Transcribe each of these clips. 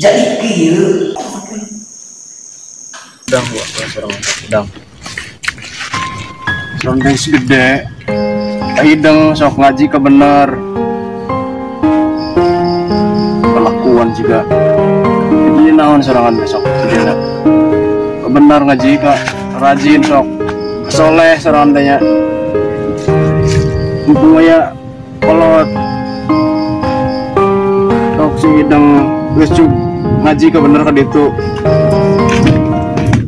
Jadi kieu. Udang buat serang udang. Serondeng segede. Hideng sok ngaji ke bener. Kelakuan juga. Jadi naon serangan besok gede. Kebenar ngaji ka rajin sok. Soleh serangan teh nya. Mumpung aya kolot. Sok sing hideng geus ngaji ke bener ka ditu.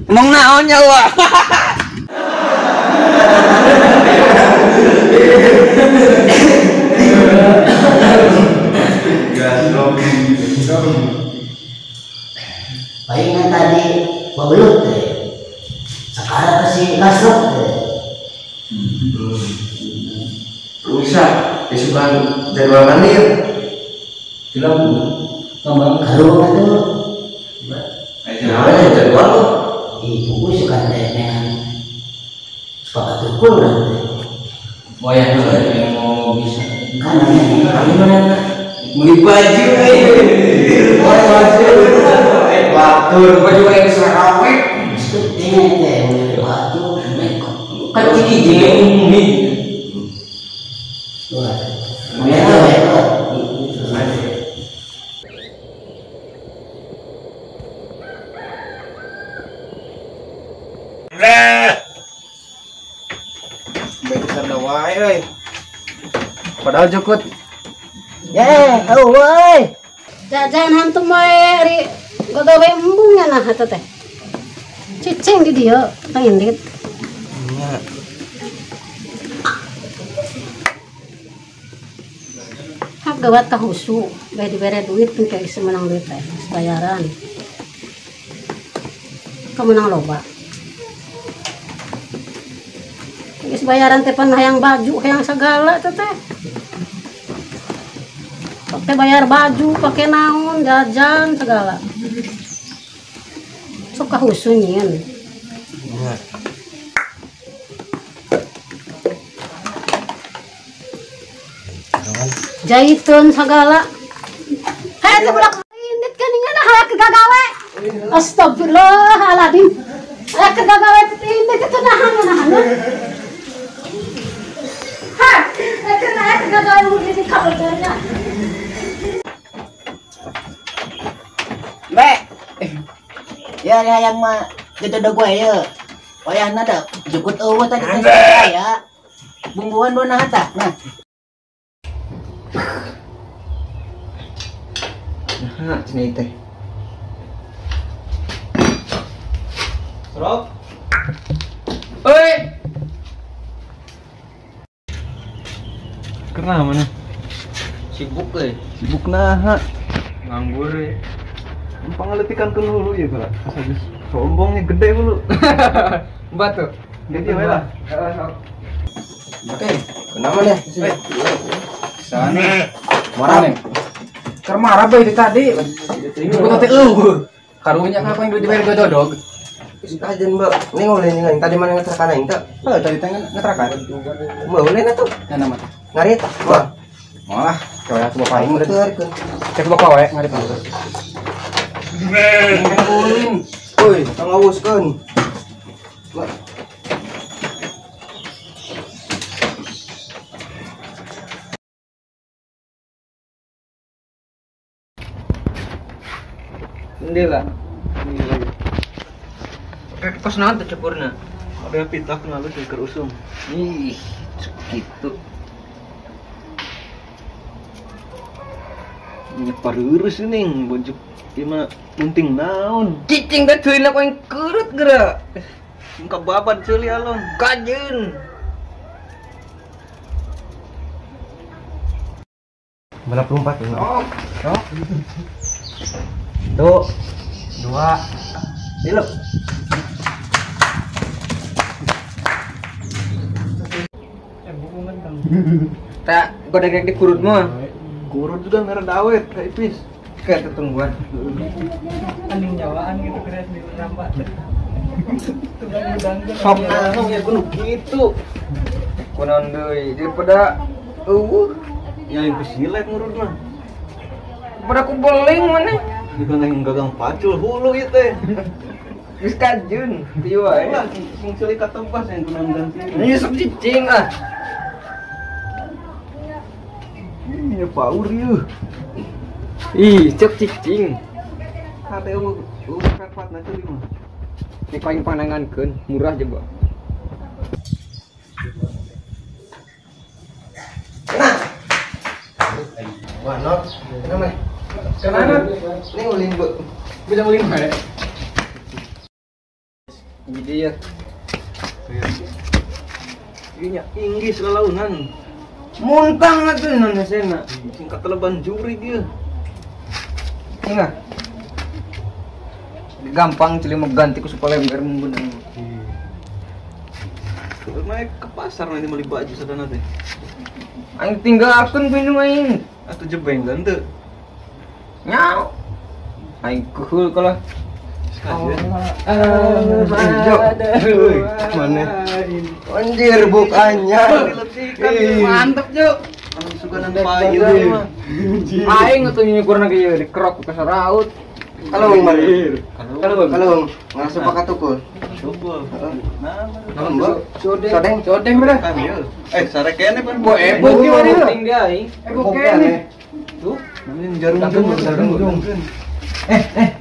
Emang naon nya wah. Palingan tadi babelut teh. Sekarang kasih gasrok teh. Rusak, isukan jadwal mandi ya. Bilang tambah kalau itu nah, jadwal lo. Ibu suka teh dengan suka batukul nanti. Wayah yang mau bisa. Kan namanya. Mana? Beli baju, baju, batur, baju yang serawek. Itu teh teh beli baju, kan ciki jeng nih. Wah, padahal jukut. Ya, oh woi. Jajan hantu moe ari gagawe embungnya nah eta teh. Cicing di dieu tong indit. Nya. Hak gawat ka husu, bae dibere duit teh geus menang duit teh, bayaran. Ka menang loba. Geus bayaran teh pan hayang baju, hayang segala teh teh. Pakai bayar baju, pakai naon, jajan segala. Suka husunyin. Jaitun segala. Hei, itu budak indit kan ingana hayang kegagawe. Astagfirullahaladzim. Hayang kegagawe indit itu nahan nahan. Hah, itu hayang kegagawe di kabarnya. Mbak, ya hayang mah jodoh gue ya. Wayahna da jukut eueuh tadi teh ya. Bumbuan dona tah. Nah. Nah, cenah teh. Rob. Oi. Kenapa mana? Sibuk euy. Sibuk nah. Nganggur euy. Pangaletikan tuh hulu ya kak, asa geus sombongnya gede hulu. Batu. Gede we lah. Oke, kenapa nih? Sana. Marah. Keur marah bae itu tadi. Ibu teh eueuh. Karunya ka apa yang dibere dodog. Ajen, Mbak. Ini ngoleh nih tadi mana ngetrakan aing teh? Heuh, tadi teh ngetrakan. Meuleuh atuh. Kana mah. Ngarit. Wah. Malah, coba aku bapak aing. Cek Cek bapak wae ngarit. Ulin. Woi, ngawuskeun. Endi lah. Kos naon teh cukurna? Ada pitak nu alus keur usum. Ih, kitu. Nyeparurus ning bojuk ieu mah munting naon. Cicing teh ceulina ku aing keurut geura. Muka babat ceuli alon. Kajeun. Balap lompat. Oh. Tuh. 2. Tilu. Tak godek di kurut mah. Kurut juga merah dawet kayak ipis. Kayak tetungguan. Aning nyawaan gitu keren di rampak. Sok anu ya kudu kitu. Kunaon deui daripada eueuh ya yang pesilet ngurut mah. Daripada ku beling maneh. Bukan yang gagang pacul hulu ieu teh. Geus kajeun ieu wae. Sing ceuli katebas yang kunaon ganti. Ini sok cicing ah. Ini paur yeuh. Ih, cek cicing. Kate eueuh karpatna ceuli mah. Ini paling pandangankeun, murah coba. Nah. Wah, not. Kenapa? Kenapa? Ini ulin, Bu. Bisa ulin bae. Jadi ya. Ieu nya Inggris lalaunan. Muntang atuh non hesena. Sing kateleban jurig ieu. Enggak. Gampang ceuli mah ganti ku supaya lember mun beunang. Naik ke pasar nanti beli baju sadana teh. Aing tinggalkeun ku indung aing. Atuh jebeng dan teu. Nyau. Aing kuhul kalah. Mana? Anjir bukannya. Mantep, Juk. Suganan pail mah. Aing atuh nyukurna ge ieu dikerok ku kasaraut. Kalau mari. Kalau ngerasa pakai tukul. Coba. Nah, sodeng, sodeng berah. Eh, sare kene pan. Bo ebok gimana? Tinggal aing. Ebok kene. Tuh, namanya jarum jarum. Eh.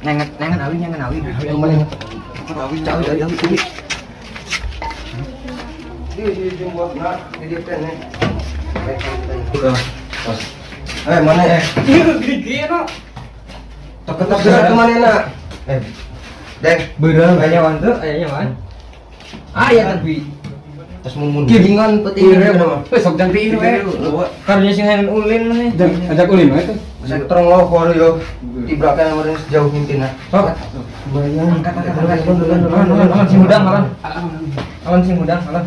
Nengan nengan awi nengan awi. Awi awi awi. Di di buat nak di pen eh. Eh, mana eh? Gigi no. Tok gerak kemana nak? Eh. Deng, beurang aya wan teu, aya wan. Ah ya tapi tas mumun. Kiringan penting Eh, sok jang ti ieu we. Karunya sing hayang ulin maneh. Ajak ulin we tuh. Sektor lohor yo. Ibrakan meureun sejauh mimpi nah. Sok. Bayang aman sing hudang aman. Aman sing hudang aman.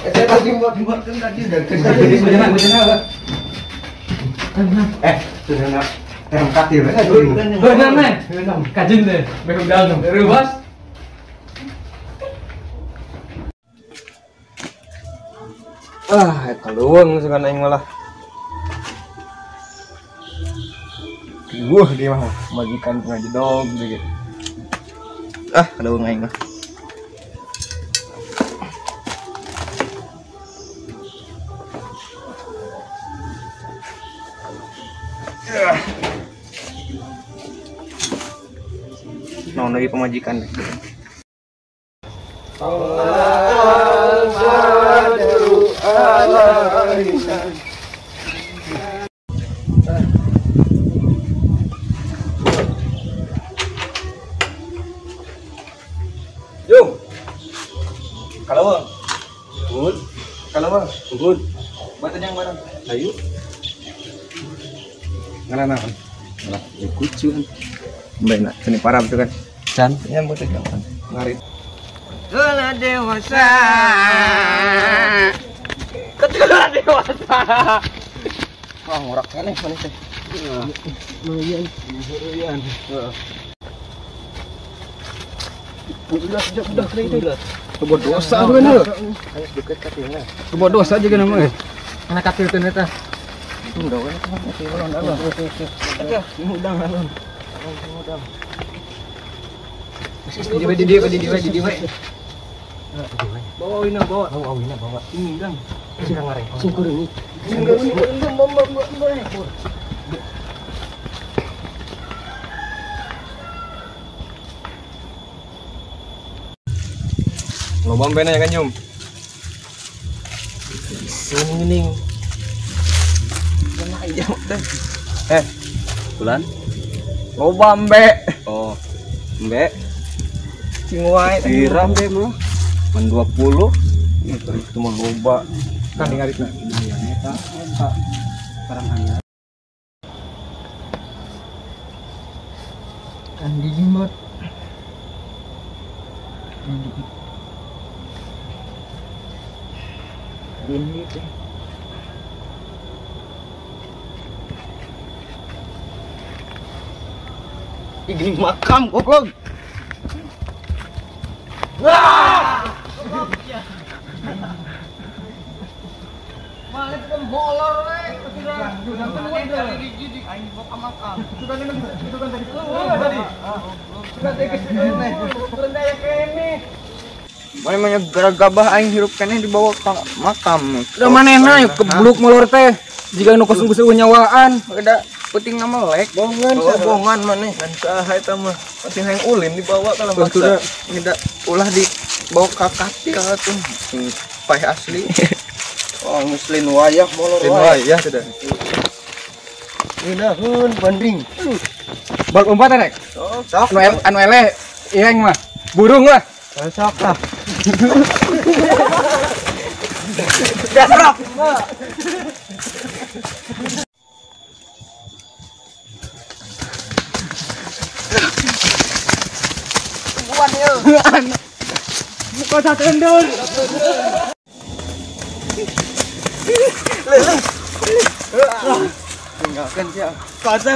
Eh, tadi buat-buatkeun tadi udah. Bejana. Eh, sudah nak. Terangkat ya, Benar meh. Kajin deh, beh hudang. Reuwas. Ah, kaluang sugan aing malah. Wah, dia mah majikan ngajedog gitu. Ah, kaluang aing mah. Naon lagi pemajikan. Yo. Kalau Good. Kalau bang, Good. Batu yang barang. Ayo. Ngaran naon? Malah kucu. Baik nak, seni parah betul kan? Can. Ya betul kan. Ngarit. Telah dewasa. Ketelah dewasa. Wah, ngorak kan nih manis teh. Lumayan. Lumayan. Udah udah udah. Buat dosa tuh kan. Harus deket katilnya. Buat dosa juga namanya. Anak katil tuh neta. Tunda kan alon. Udang alon. Udang. Di dia. Bawa awina bawa. Bawa awina bawa. Ini udang. Sing ngareng. Sing kuring. Sing kuring. Mbak. Lobang pena ya kan Jum? Sini ning. Iya teh. Bulan. Loba embe. Oh. Embe. Cing wae. Pira embe mah? Men 20. Itu mah loba. Kan dingaritna. Lumayan eta. Barang anyar. Kan dijembat. Ini teh. Ih, gini makam goblok. Wah! Malik ke molor we. Aing dibawa ke makam. Sudah tadi keluar tadi. Sudah tadi kesini. Turun daya kene. Mana gara gabah aing hirup keneh dibawa ke makam. Udah manehna kebluk molor teh. Jika nu kosong geus nyawaan, udah penting ngamelek. Bongan, bongan maneh. Ngan saha eta mah. Penting hayang ulin dibawa ka maksa. Nida ulah dibawa ka katil atuh. Paeh asli. Oh, muslin wayah molor wae. Lin wayah sudah. Ngeunaheun banding. Bal umpat rek. Sok. Anu eleh ieu mah. Burung lah. Sok lah. Dasrok. Buan yeuh. Muka satendun. Tinggalkan sia. Kaca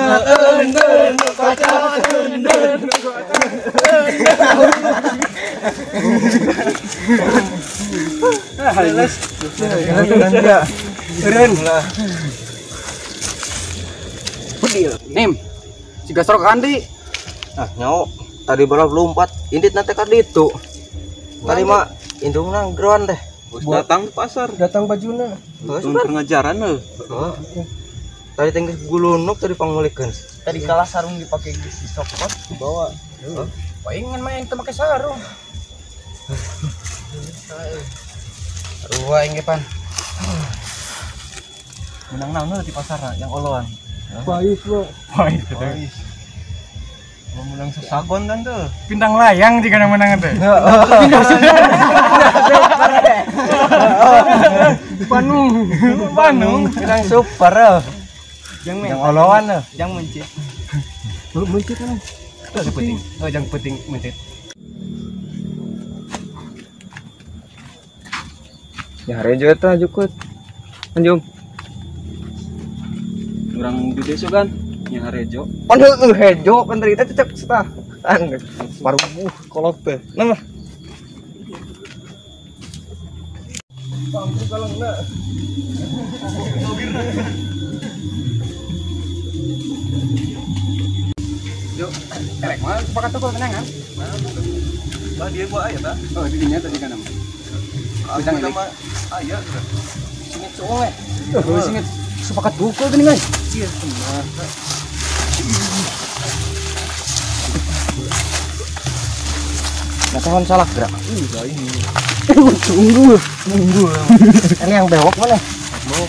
endun, kaca endun. Keren lah. Bedil. Nim. Siga sorok andi. Ah, nyaho. Tadi balap lompat, indit nanti ka ditu. Tadi mah indungna geroan teh. Datang ke pasar, datang bajuna. Heeh, pengajaran heuh. Heeh. Tadi tenggeus gulunuk tadi pangmeulikeun. Tadi kalah sarung dipake geus disokot dibawa. Heeh. Paingan mah yang teu make sarung. Rua aing ge pan. Menang naon di pasar yang oloan. Pais lo. Pais. Pais. Mau menang sesagon kan tuh. Pintang layang jika menang teh. Panung, panung, pintang super. Jangan yang oloan loh. Jangan mencit. Lu mencit kan? Itu penting. Oh, jangan penting mencit. Ya rejo eta jukut. Anjung. Urang di desa kan nya rejo. Pan heueuh hejo pan tadi teh cecep setah. An parubuh kolot teh. Nah. Pampu kalengna. Yuk, elek mah sepakat tuh kenangan. Bah dia gua aya tah. Oh, di dinya tadi kana mah. Bidang mah aya sudah. Singit soe. Oh, singit sepakat buku gini guys. Iya, Nah, pohon salak gerak. Ini. Tunggu, tunggu. Ini yang bewok mana? Mau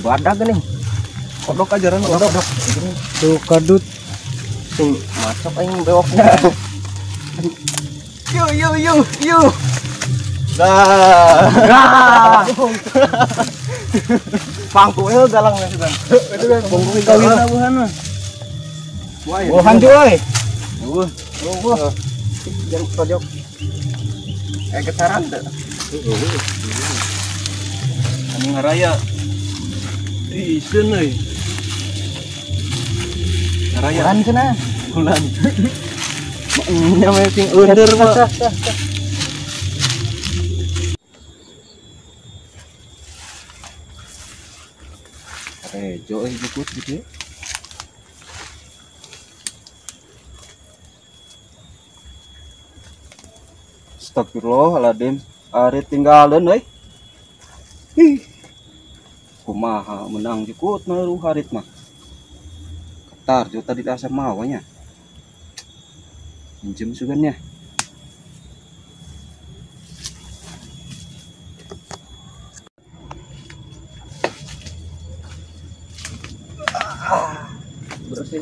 badak gini. Kodok ajaran kodok. Tuh kadut. Sing masuk aing bewoknya. Yo yo yo yo. Dah. Pangku euy galang sugan. Itu kan bongkong kawin tabuhan mah. Buahan cuy. Buah. Buah. Jangan tojok. Getaran teh. Anu ngaraya. Iseun euy. Ngaraya. Bulan cenah. Bulan. Nya mah sing under mah. Rejo euy jukut gitu. Astagfirullahaladzim, ari tinggalin euy. Ih. Kumaha menang jukut mah harit mah. Ketar jo tadi asa mawanya. Minjem sugannya.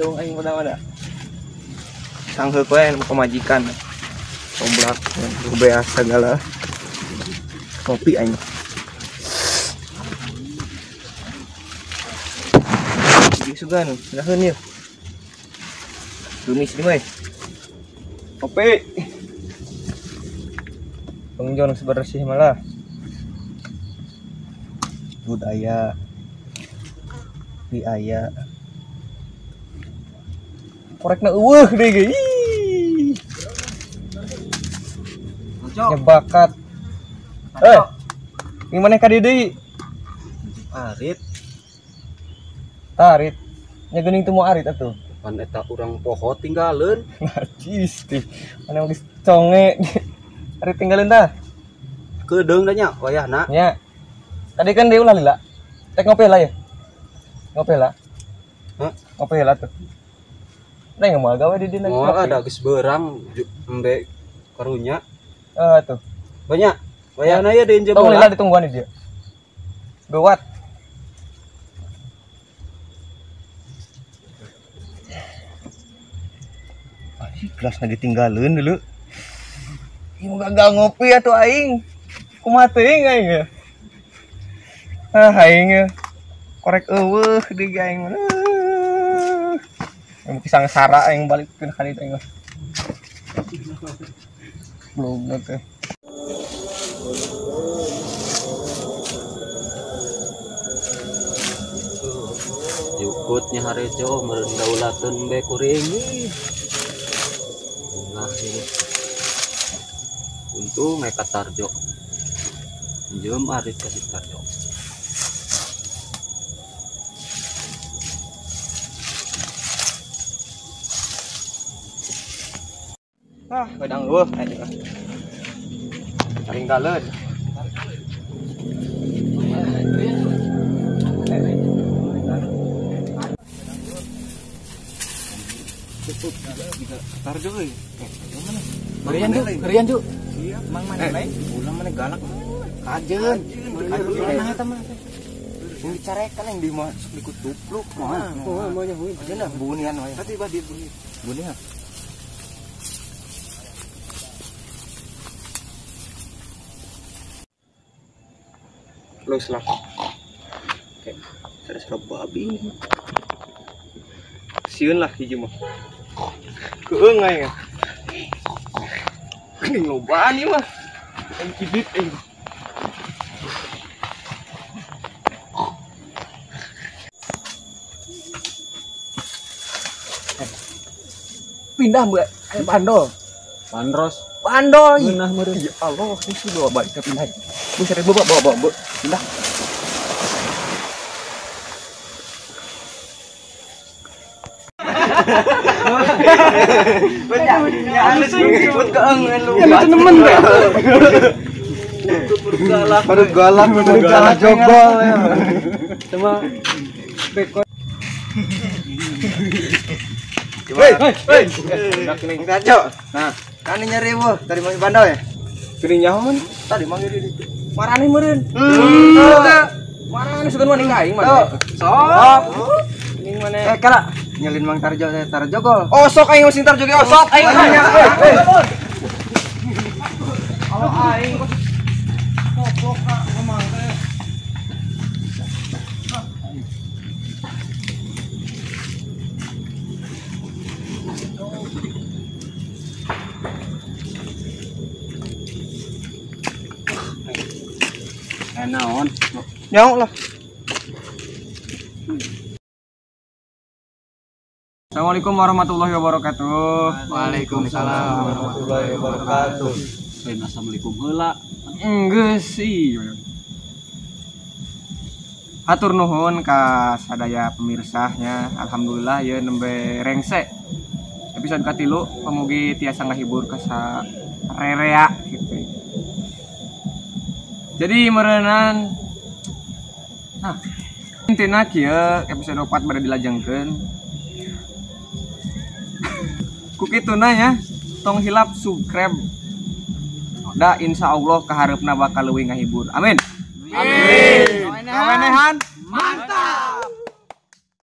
Leuweung aing pada-pada. Sangheuk we nu pamajikan. Goblak, beas segala. Kopi aing. Jadi sugan, naheun ieu. Tumis di mah. Kopi. Pengjon bersih malah. Budaya. Di aya. Korekna eueuh deui ge. Nyebakat. Eh. Ini maneh ka dieu deui? Arit. Tarit. Nya geuning teu moal arit atuh. Pan eta urang poho tinggalin. Najis teh. Maneh geus conge. Arit tinggalin tah. Kedeung da nya wayahna. Nya. Tadi kan dia ulah lila. Tek ngopi lah ya. Ngopi lah. Hah? Ngopi lah tuh. Neng moal gawe di dina. Moal ada geus beurang embe karunya. Tuh. Banyak. Wayahna ya diinjem bola. Tong lila ditungguan di dia. Gawat. Ih, gelasna ditinggalin dulu. Ih, mau gagal ngopi atuh aing. Kumaha teuing aing ya. Ah, aing ya. Korek eueuh di aing mah. Yang sangsara aing balik ka ditu aing. Belum teh. Jukutnya harejo meureun daulateun be kuring. Nah ini. Untung mereka Tarjo. Jom arit kasih Tarjo. Ah, wedang eueuh aing. Tinggalin. Tarjo euy. Rian Ju, Rian Ju. Mang mana lain? Ulah mana galak. Kajeun. Kajeun eta mah. Yang dicarekan yang dimasuk di kutupluk. Mah. Oh, nya huin. Ajeuna bunian we. Tadi bah dia buni. Bunian. Los lah. Oke, ada serap babi. Sieun lah hiji mah. Keung aing. Geuning lobaan ieu mah. Aing kibit aing. Pindah mbak, ayo bandol. Bandros. Bandol. Ngeunah meureun. Ya Allah, ini sudah bawa balik pindah. Bu sering bawa bawa bawa pindah. Baru galak, baru galak jogol ya. Cuma beko. Hei, hei, hei. Tarjo. Nah, kan nyeri bu, tadi mau bandol ya? Geuning nyaho mun? Tadi manggil di. Marane meureun. Marane sugan mah ka aing mah. Sok. Ning mana? Eh, kala nyelin Mang Tarjo, saya Tarjo gol. Oh, sok aing sing Tarjo ge, oh, sok aing. Kalau aing goblok ka ngomong teh. Naon? Nyaho lah. Assalamualaikum warahmatullahi wabarakatuh. Waalaikumsalam warahmatullahi wabarakatuh. Lain assalamualaikum heula. Enggeus sih. Hatur nuhun ka sadaya pemirsanya. Alhamdulillah ya nembe rengse. Episode katilu pamugi tiasa ngahibur ka sarerea gitu. Jadi meureunan nah intina kieu episode 4 bade dilajengkeun. Ku kituna nya tong hilap subscribe. Da insyaallah kahareupna bakal leuwih ngahibur. Amin. Amin.